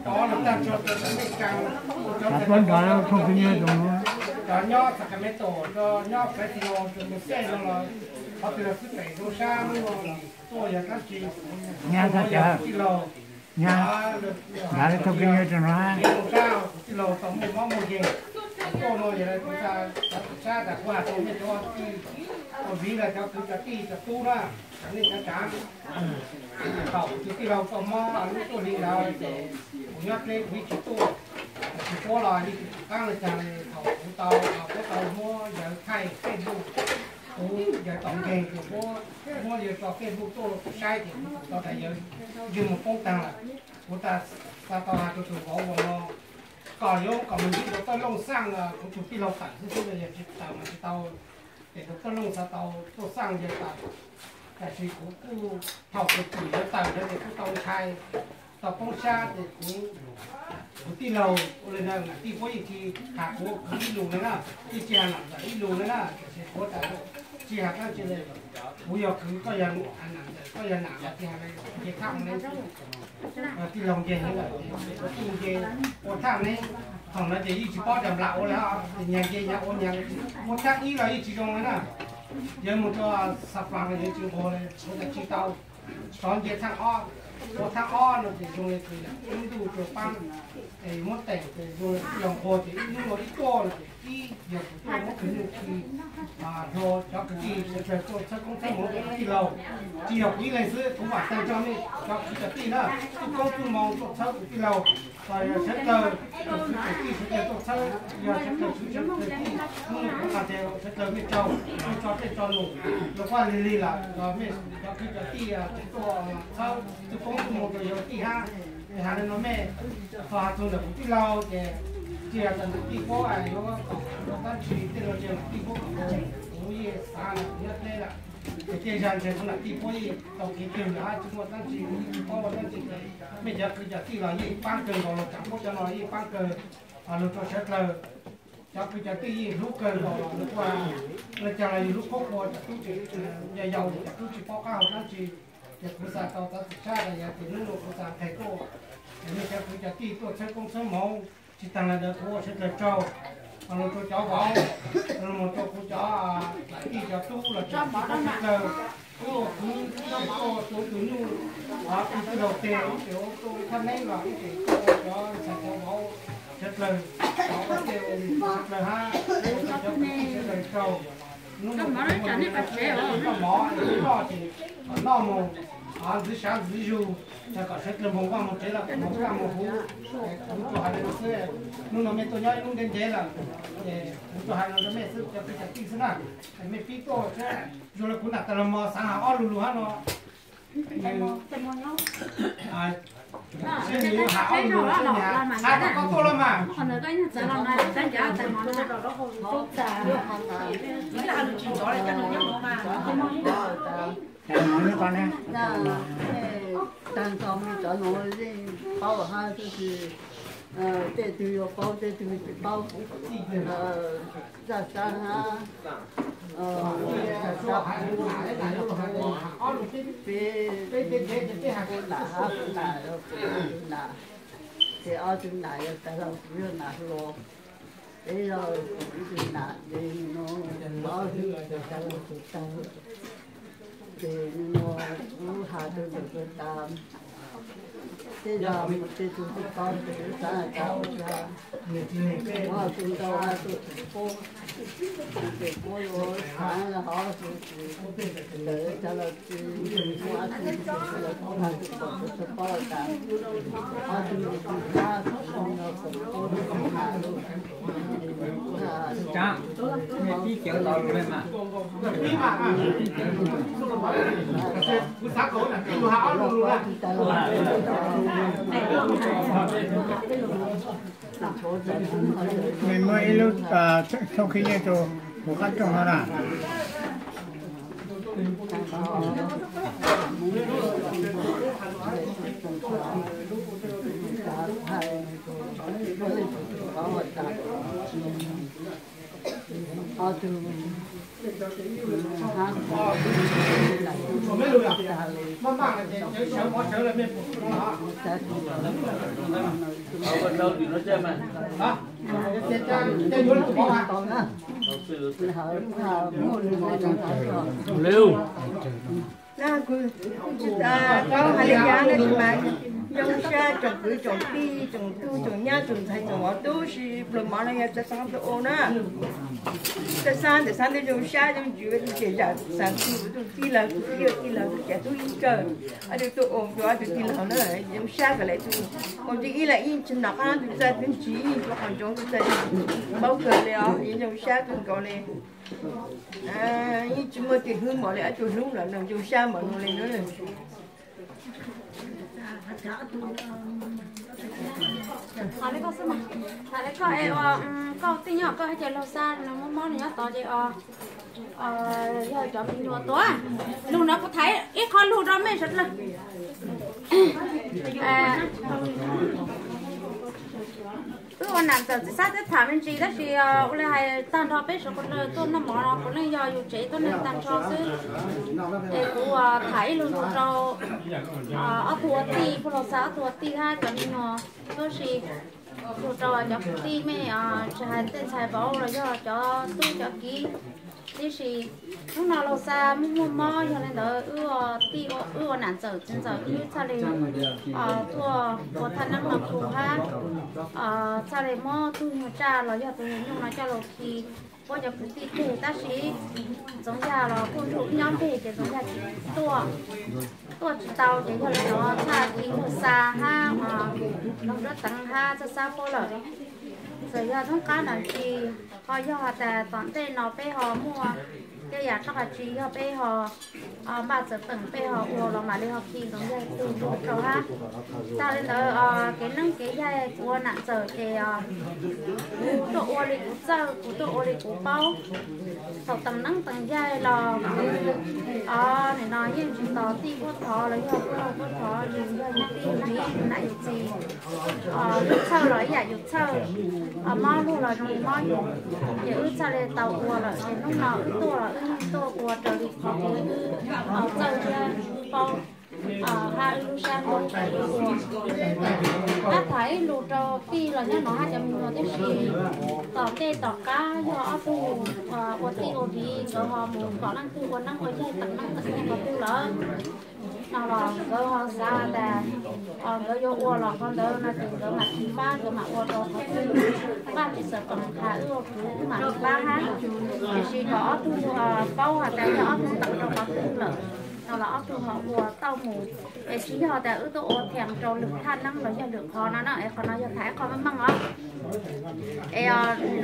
Cov nrov thooj khib nyiab rau cov nyob Sacramento, cov nyob Fresno, cov mus xej no los qhov twg los xwb pem zoo sab lub no los tuaj yog dab tsi, nyab thaj tsam, nyab, nrov thooj khib nyiab rau no, zoo sab kuv tij laug tau muaj mob muaj nkeeg tuaj no yog kuv xav, xav sab tas kuv has rau nej cov tij, ua viv los cov kwv cov tij cov tub na, cov nej cov tsav. Thaum kuv tus tij laug tau mob lub tuaj li ntawd ces kuv nyob deb kuv yeej tsis tuaj, tsis paub los yeej tsis pom qab li cas li. Thaum kuv tau, kuv tau muab yawg thaij Facebook, kuv yawg tau nkeeg ces kuv muab yawg tso Facebook tuaj saib ces kuv tau tas yawg ntsej muag poob tag lawm. Kuv tas, xav tau hais rau tus vauv uas no kom yuav kom mus ntsib tus Txawj Looj Xaj, kuv tus tij laug tawm xwb xwb, yog tsis tawm mas tsis tau. Ces tus Txawj Looj xav tau tuaj xaj yawg tawm, tab sis kuv kuj thaum tus twm yawg tawm ntawd ces kuv tau ntshai, tau poob sab ces kuv, kuv tij laug ua li ntawd, nam tij puab yeej tsis has kuv, kuv ib lus na, yeej tsis has nam ntxawm ib lus na, tiam sis kuv tas tsis has dab tsi li. Kuv yog kwv koj yog nam, nam ntxawm koj yog nam, tsis has li. Nce thaj ne, tij laug nce heev lawm, tij nce ua thaj ne, thaum no ces yeej tsis paub cas nplas ua li, ces nyias nce nyias ua nyias, ua thaj ib los yeej tsis zoo li na. Yawg mus rau Xav Flas los yawg tsis nquag li, ua cas tsis tau. Xyov nce thaj ob, ua thaj ob no ces zoo li kws yam ib ntuj rau pab, es muab teem ces zoo li tij laug nquag ces ib hnub no ib tuaj no ces ib yog kuv tuaj muab kwv nuj khi hlo cov kwv tij sawv daws tuaj txhawb koob txhawb hmoov rau tij laug. Tsis yog kuv ib leeg xwb, kuv vam tag nrho nej cov kwv cov tij na, txuj koob txuj moo tuaj txhawb kuv tij laug, los yog sawv daws tus kwv tus tij sawv daws tuaj txhawb, yog sawv daws kwv sawv daws tij, hnub no kuv qhia tias sawv daws mej tsaug, mej tso tej tso num, los kuj lig lig lawm los mej cov kwv cov tij tseem tuaj txhawb txuj koob txuj moo rau yawg tij hab. Es has li no mej txog has txug ntawm kuv tij laug ces tsis yog tas nam tij puab yuav kom ua dab tsi tej no, tsis yog nam tij puab kom ua, kuv yeej xav na, kuv nyob deb lawm. Ces tej zag ntshe kuv nam tij puab yeej tau kev twg lawm hab tsis muaj dab tsi, tsis paub ua dab tsi ces mej cov kwv cov tij los yeej paab kawg nkaus, los tsaam puab cov no yeej paab kawg, lug rau sawv dlawg. Cov kwv cov tij yeej hlub kawg nkaus los kuj, le caag los yug lub qhuab qhua, cov tub tseem yau yau, cov tub tsis paub qab hau dab tsi. Ces kuv xav tau txav txim sab tas yog tias hnub no kuv xav qhia tuaj, es mej cov kwv cov tij tuaj txhawb koob txhawb hmoov, tsis taag le ntawd kuv ua sawv dlawg tsaug, lug rau cov vauv, lug mus rau kuv cov tij cov tub los tsaam tij puab sawv dlawg, ub ua kwv tuaj ua tus nyuj, ua kwv tij laug tes, ub tseem ua tuaj thaj neeb los ub tseem tuaj ua cov ntxhais cov vauv sawv dlawg, cov ua tej sawv dlawg hab, cov kwv tij sawv dlawg tsaug. Hnub no kuv muaj koj mov loj ces kom noj mus, ntxiv sav ntxiv zug, kom sawv dlawg moog vaj moog tsev los moog kaj moog huv. Kuv tsuas has li no xwb, hnub no mej tuaj nyob ib hnub ntev ntev lawm, es kuv tsuas has li no rau mej xwb, cov kwv cov tij xwb na, mej pib tuaj seb zoo li kuv nam tas los mos xaav has ob lug lug hab no. Seb nws yuav has ob lug lug seb nws has tau koj tuaj los mas. Taag nrho mej cov no yeej paub hab tab sis tej tug yuav paub tej tug tsis paub. Zaj sab hab, zaj sab, peb, peb nam hab nam, kuv nam, ces ob tug nam yog tag los kuv yog nam hluas. Peb yog kuv ib tug nam ces no, ob tug tag los kuv tag. Ces no kuv has rau ntawm koj tas, tej zag mus tej tug tsis paub ces kuv xaav tas ua zag, kuv tug ntau has rau tug paub, tug paub yuav xaav hov tug tsis, tawm tag los tsis, kuv has tug tsis, kuv has tug paub tas, ob tug tsis hab, no kom kuv tug nam lug. Mej muab ib lub thooj khib nyiab rau huv qab rooj no na. Lub, kuv tsis tau hais li cas no mas zoo sab tsoom kwv tsoom tij tsoom tub tsoom nyab tsoom ntxhais tsoom vauv tub si pluas mov no yog txawj xav ua na. Txawj xav ntawm xav ntawm zoo sab zoo ntsws tus ces zam xav tus tus tij laug tus tij laug tus tij laug tus cas tub ib kawg. Ob tug tuaj ua rau ob tug tij laug na zoo sab kom lawv tus ua tib ib lawm ib tsis nom qab tus txawj tus ntsis tus qhov ntsoov tus txawj paub kawg li os zoo sab kawg nkaus li. Yeej tsis muaj tus hlub npaum li ob tug hlub lawm no zoo sab npaum no li na. Tham li koj xwb mas, tham li koj es ua koj tij nyob koj hais tias Laug Xa nws muaj mob nws nyob tod ces yog cov me nyuam tuaj. Lug no kuv tham ib qho lug rau mej sawv dlawg. Wb ua nam ntxawm txiv xab twb tham me ntsis tab sis ua li hais tag nrho peb sawv dlawg tuaj noj mov no puav leej yog yus tsev tuab neeg tag nrho xwb. Es kuv tham ib lug lug rau ob tug ua tij, kuj Laug Xa ob tug ua tij hab cov me nyuam tuab si, lug rau cov kwv tij mej tsis hais tej ntxhais vauv los yog cov tub cov kiv tib si. Hnub no Laug Xa muaj muaj mob yog li ntawd wb ua tij wb ua nam ntxawm txiv ntxawm wb txhaj li tuaj ua thaj neeb no kuv hab txhaj li muab tug nyuag tsaj los yog tus nyuag nyuj no coj los khi puab cov kwv tij teg tab sis Ntxoov Yaj los kuj nrug wb nyob nteg ces Ntxoov Yaj tsis tuaj, tuaj tsis tau ces yog li no txhaj khi Laug Xa hab Laug Nruab Teev hab Txawj Xab puab lawm. Txawm yog thoob qab no tsis ho yog has tas tom ntej no peb ho muaj tej yam roj qab tsi yog peb ho npaj txawm teem peb ho ua los mam li ho khi Ntxoov Yaj tug rau hab. Tag li ntawd kev neeb kev yaig kuv ua nam ntxawm ces kuv tuaj ua li kuv txawj, kuv tuaj ua li kuv paub. Thaum teem neeb teem yaig los nim no yeej tsis tos tij puab thov los yog puab laug puab thov, yus yog yus tij yus niam yus txiv, yus txhawj los ib yam yus txhawj, mob luag los zoo li mob yus. Ces wb txhaj li tau ua lawm ces hnub no wb tuaj los wb yeej tuaj ua raws li qhov uas wb txawj thiab paub hab wb lub sab hlub ua. Hab tham ib lus rau tij los nyob no hab cov me nyuam tib si, tom ntej tom qab yog ob tug ua tij ua viv nkawd ho mus kom leej twg ua neeb ua yaig teem neeb teem yaig qhov twg lawm no los nkawd ho xav tas nkawd yuav ua los qhov ntawd no ces nkawd mam li pab, nkawd mam ua rau qhov twg. Pab tsis xav kom tham wb ua kwv wb mam li pab hab. Tiam sis kom ob tug paub has tas yog ob tug teem rau qhov twg lawm no los ob tug ho ua tau mus. Es tsis yog tas wb tuaj ua theem rau lwm thaj neeb los yog lwm qhov no na, es qhov no yog tham ib qho meej meej os. Es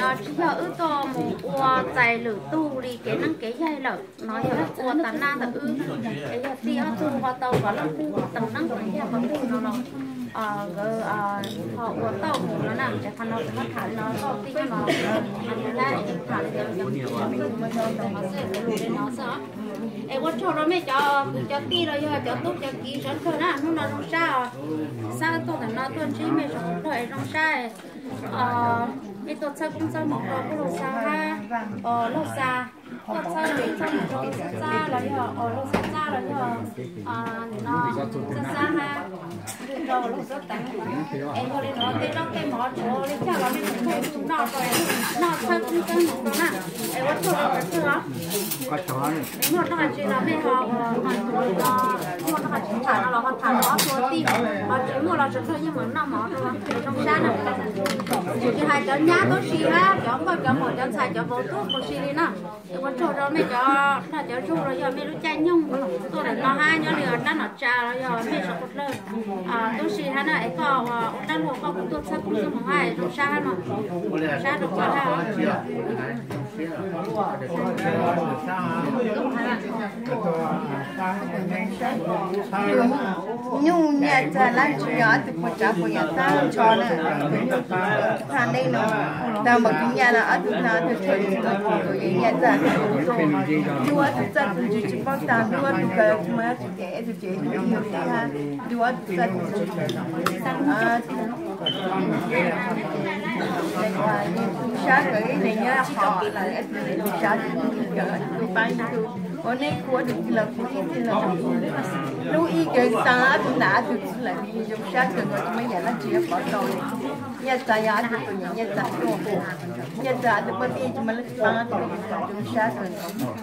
no tsis yog wb tuaj mus ua txais lwm tug li kev neeb kev yaig lawm, no yog ua tas naj ntawm wb. Es yog tij ob tug ho tau kom leej twg teem neeb teem yaig qhov twg no los nkawd ho ua tau mus no na. Es qhov no kuv muab tham li no rau tij no, tham li no xwb. Es ua tsaug rau mej cov kwv cov tij los yog cov tub cov kiv sawv daws na, hnub no zoo sab os. Xab tuaj ntawm no tuaj ntsib mej sawv daws es zoo sab. Mej tuaj txhawb koob txhawb hmoov rau kuv Laug Xa hab, Laug Xa, tuaj txhawb koob txhawb hmoov rau kuv Txab Txab los yog, Laug Xa Txab los yog no Txab Xab hab, rau Laug Xab Teev. Es yog li no tej zaub tej mov tshuav li cas los mej mus noj rau, noj txhawb koob txhawb hmoov rau na. Es ua tsaug rau sawv daws os. Muaj roj qab tsi los mej ho, muaj roj qab tsi tham no los ho tham rau ob tug tij, ho tsis muaj los sawv daws yeej meem noj mov rau zoo sab na. Tsis hais cov nyab tuab si hab cov nkauj cov muam cov ntxhais cov vauv tuab si li na. Es ua tsaug rau mej cov plag cov zug los yog mej lub caij nyoog tuaj ntawm no hab nyob li dab nom tsa los yog mej sawv daws tuab si hab na. Es koj ua dab laug koj kuj tuaj txhawb koob txhawb hmoov hab zoo sab hab no, sab rau koj hab. Nyuj nyiaj txag lab ntsis yog ob tug puas tsav puas yam tag nrho na. Tus nyuj tag neej no, tag npaum tus nyiaj no ob tug tag tag tshaj li tus tus nyiaj txag. Hlub ob tug txawj tus ntsis tsis paub tag, hlub ob tug kawg tsis muaj dab tsi ces tus ces hlub ib yug tij hab hlub ob tug txawj tus ntsis. Sab kawg ib leeg nyob qhov lawm, sab tus kawg tus pab tus Ua nej kuv tus tij laug kuv ib tij laug, hlub ib kawg, xav ob tug nam ob tug txwv lawm, zoo sab kawg nkaus, tsis muaj yam dab tsi yuav pov tau. Nyiaj txiag yog ob tug tus niam nyiaj txiag tuaj, nyiaj txiag ob tug poj tij tsis muaj leej twg pab, zoo sab kawg nkaus.